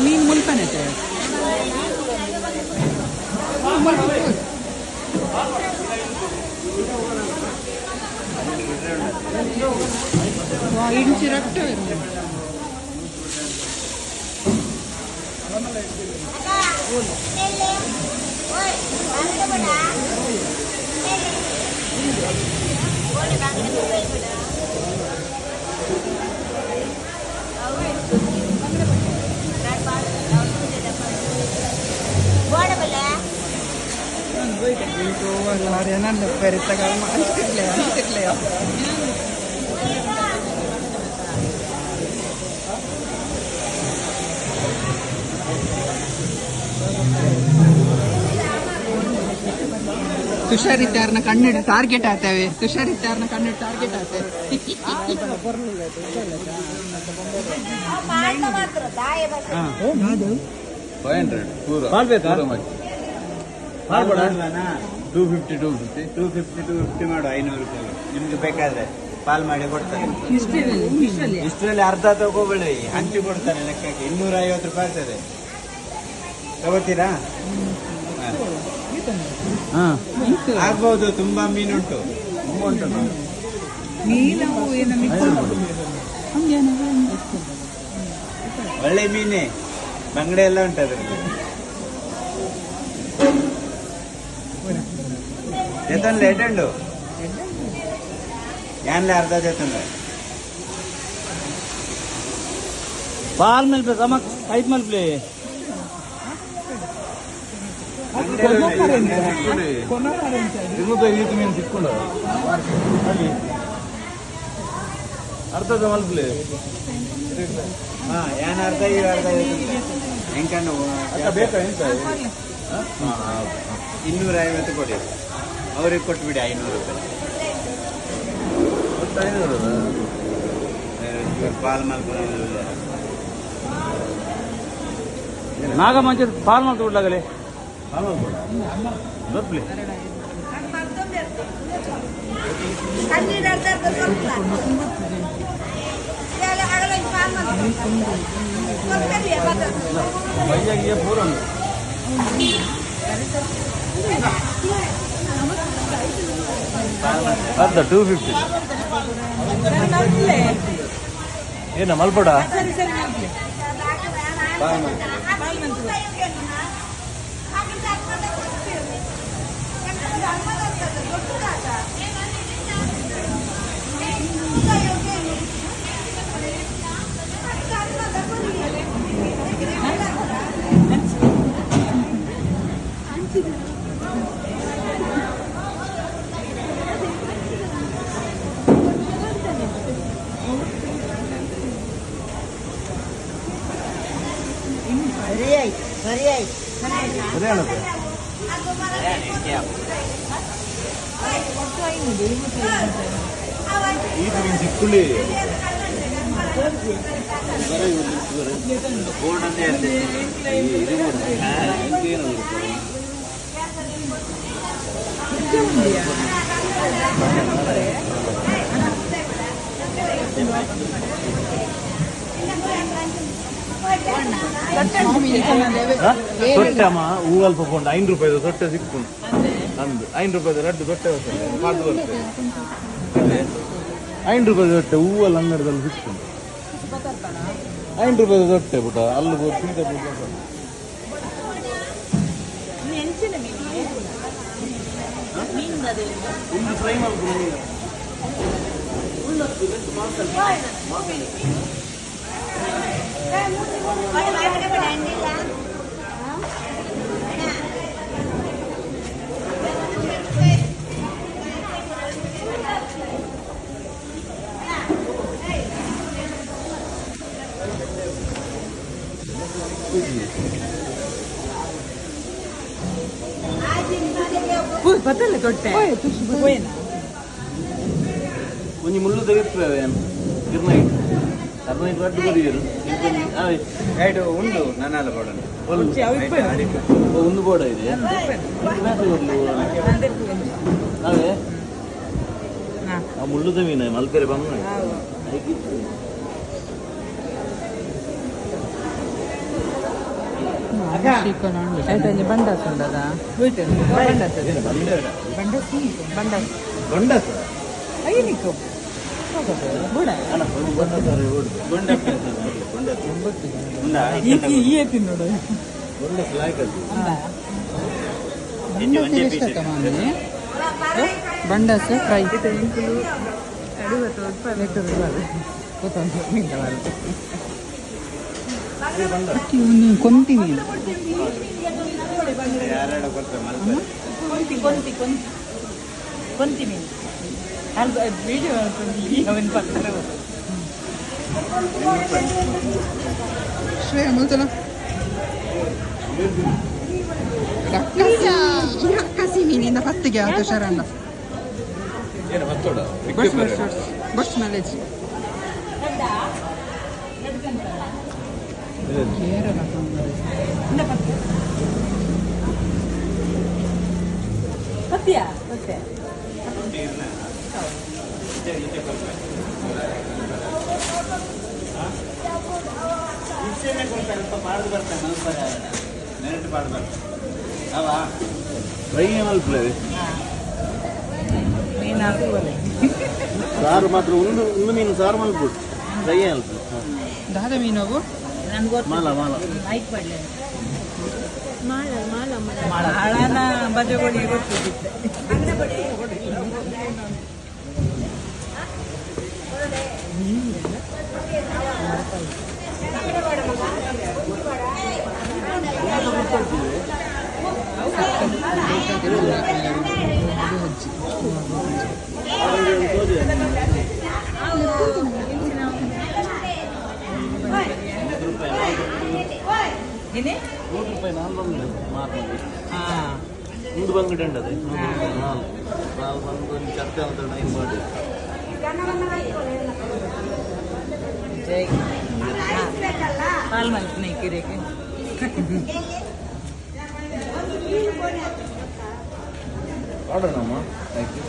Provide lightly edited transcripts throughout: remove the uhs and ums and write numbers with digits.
ಮೀನು ಮುಲ್ಪನೆ ಇಂಚಿ ರಕ್ತ ತುಷಾರಿತ್ತಾರನ ಕಣ್ಣು ಟಾರ್ಗೆಟ್ ಆತವೆ. ತುಷಾರಿತ್ತಾರನ ಕಣ್ಣು ಟಾರ್ಗೆಟ್ ಆತವೆ. ಮಾಡು 500 ರೂಪಾಯಿ ನಿಮ್ಗೆ ಬೇಕಾದ್ರೆ ಪಾಲ್ ಮಾಡಿ ಕೊಡ್ತಾರೆ. ಇಷ್ಟರಲ್ಲಿ ಅರ್ಧ ತಗೋಬೇಡಿ, ಹಂಚಿ ಕೊಡ್ತಾರೆ ಲೆಕ್ಕಕ್ಕೆ. 250 ರೂಪಾಯಿ ಆಗ್ತದೆ. ತಗೋತೀರಾ? ಆಗ್ಬಹುದು, ತುಂಬಾ ಮೀನುಂಟು. ಒಳ್ಳೆ ಮೀನೇ, ಬಂಗಡೆ ಎಲ್ಲ ಉಂಟು ಅದರಲ್ಲಿ. ಜೊತೆ ಎಟಂಡು ಯಾನ್ಲೆ ಅರ್ಧ ಜೊತೆ ಪಾಲ್ ಮೇಲೆ ಸಮಕ್ ಐದ್ ಮಲ್ಪ್ಲೆ ಮೀನು ಸಿಕ್ಕೊಂಡ ಅರ್ಧದ ಮಲ್ಪ್ಲೆ. ಹಾ, ಯಾನ್ ಅರ್ಧ ಈ ಅರ್ಧ ಹೆಂಕಂಡು ಬೇಕಾ ಎಂತ? 250 ಕೊಡಿ, ಅವ್ರಿಗೆ ಕೊಟ್ಬಿಡಿ 500 ರೂಪಾಯಿ. ಪಾಲ್ ಮಲ್ಪು ನಾಗ ಮಂಚ ಪಾಲ್ ಮಲ್ತು ಕೊಡ್ಲಾಗಲೇ ಮಲ್ಪ್ಲೆ. ಅರ್ಧ 250 ಏನ ಮಲ್ಪಡ? ಸಿಕ್ಕುಳಿ ತೊಟ್ಟೆ ಅಮ್ಮ ಹೂ ಅಲ್ಪ ಪೋಂಡು 5 ರೂಪಾಯಿದು ತೊಟ್ಟೆ ಸಿಕ್ಕು ಅಂದು 5 ರೂಪಾಯಿದು ರಡ್ಡು ತೊಟ್ಟೆ ಬರ್ತದೆ ಪಾಡ್ದು ಬರ್ತದೆ. 5 ರೂಪಾಯಿದು ತೊಟ್ಟೆ ಹೂವಲ್ಲ ಅಂಗಡದಲ್ಲಿ ಸಿಕ್ಕು. 5 ರೂಪಾಯಿದು ತೊಟ್ಟೆ ಪುಟ ಅಲ್ಲಿ ಸೀದಾ ಫ್ರೈ ಮಾಡ್ಬೋದು. ಬತ್ತಲ್ಲ ತೊಟ್ಟೆ. ಒಂಜಿ ಮುಳ್ಳು ತೆಗೆತ್ಪೇವೆ ಗಿರ್ನೈಟ್ ಅರ್ನೈಟ್ ರಡ್ಡು ಕೊರಿಯರು ರೈಟ್ ಉಂಡು ನನ್ನಲ್ಲ ಬೋಡ ಒಂದು ಬೋರ್ಡ್ ಇದೆ ಅವೇ ಆ ಮುಳ್ಳುದ ಮೀನು ಮಲ್ಪೆರೆ ಬಂಗ ಬಂಡಾಸ್ ಉಂಡದ ಬಂಡಾಸ್ ಬಂಡಾಸ್ ಬಂಡಸ ಐನಿಕ್ಕು ಬೋಡ ಈ ತಿನ್ನೋಡು ಬಂಡಸ ಲಾಯ್ಕದ್ದು ಬಂಡಾಸ್ ಫ್ರೈ ಕೊಂತಿ ಮೀನು ಯಾರ್ಯಾರು ಕೊಡ್ತಾರೆ ಮಲ್ಪೆ ಕೊಂತಿ ಕೊಂತಿ ಕೊಂತಿ ಕೊಂತಿ ಮೀನು ಅಲ್ಲಿ ವಿಡಿಯೋ ಅವನ್ ಪಕ್ಕ ಶ್ರೇಯ ಮುಲ್ತಲ ರಕ್ಕಸಿ ರಕ್ಕಸಿ ಮೀನಿಂದ ಪತ್ತಿಗೆ ಆತು ಶರಣ ಏನು ಮತ್ತೋಡ ಬಸ್ ಬಸ್ ಬಸ್ ಮಲೇಜ್ ಕೇರಳ ಪತ್ತಿಯಾ ಮತ್ತೆ ಇಷ್ಟೇನೆ ಕೊಡ್ತಾರೆ ಸ್ವಲ್ಪ ಪಾಡ್ದು ಬರ್ತಾರೆ ಮಲ್ಪೆ ನೆನಟು ಪಾಡ್ದು ಬರ್ತಾರೆ ಅವಾ ಫ್ರೈ ಮಲ್ಪಲೆ ಮೀನು ಹಾಕುವಲೆ ಸಾರು ಮಾತ್ರ ಒಂದು ಒಂದು ಮೀನು ಸಾರು ಮಲ್ಪುಡು ಫ್ರೈ ಮಲ್ಪು ದಾದ ಮೀನವು ನನ್ಗೆ ಮಾಲ ಮಾಲ ಐಕ್ ಪಡ್ಲೆ ಮಾಳನ ಬಜಗೋಳಿ ಗೊತ್ತಿದ್ದೆ ಏನೇ 100 ರೂಪಾಯಿ ನಾಲ್ಕು ಬಂಗಡೆ ಮಾರ್ನಲ್ಲಿ ಹಾಂ ಒಂದು ಬಂಗಡೆ ಉಂಟದೆ 100 ರೂಪಾಯಿ ನಾಲ್ಕು ನಾಲ್ಕು ಬಂದು ಒಂದು ಚರ್ಚೆ ಅಂತ ನೈನ್ ಮಾಡಿ ಜೈ ಪಾಲ್ ಮಲ್ಪನೆ ಕಿರೇಕೆ ಆಡೋಣಮ್ಮ ಆಯ್ತು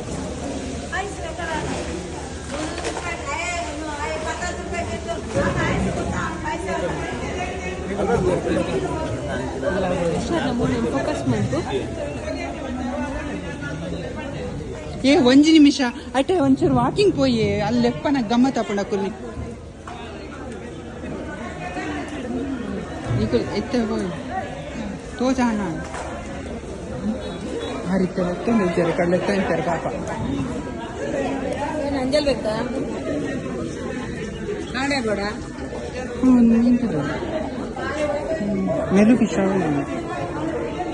ಏ ಒಂಜಿ ನಿಮಿಷ ಅಟೆ ಒಂಚೂರು ವಾಕಿಂಗ್ ಪೋಯಿ ಅಲ್ಲಿ ಲೆಪ್ಪನ ಗಮ್ಮತ್ ಅಪ್ಪಣ ಕುಲ್ಲಿ ಈಗ ಎತ್ತೆ ಹೋಯ್ ತೋಜ ಹಣ ಹರಿತ ಲೆತ್ತೊಂದು ಇದ್ದಾರೆ ಕಳ್ಳೆತ್ತ ಇದ್ದಾರೆ ಪಾಪ ಅಂಜಲ್ ಬೇಕಾ ನಾಳೆ ಬೇಡ ಹ್ಞೂ ನಿಂತಿದ್ದು ಮೆಲು ಫಿಶ್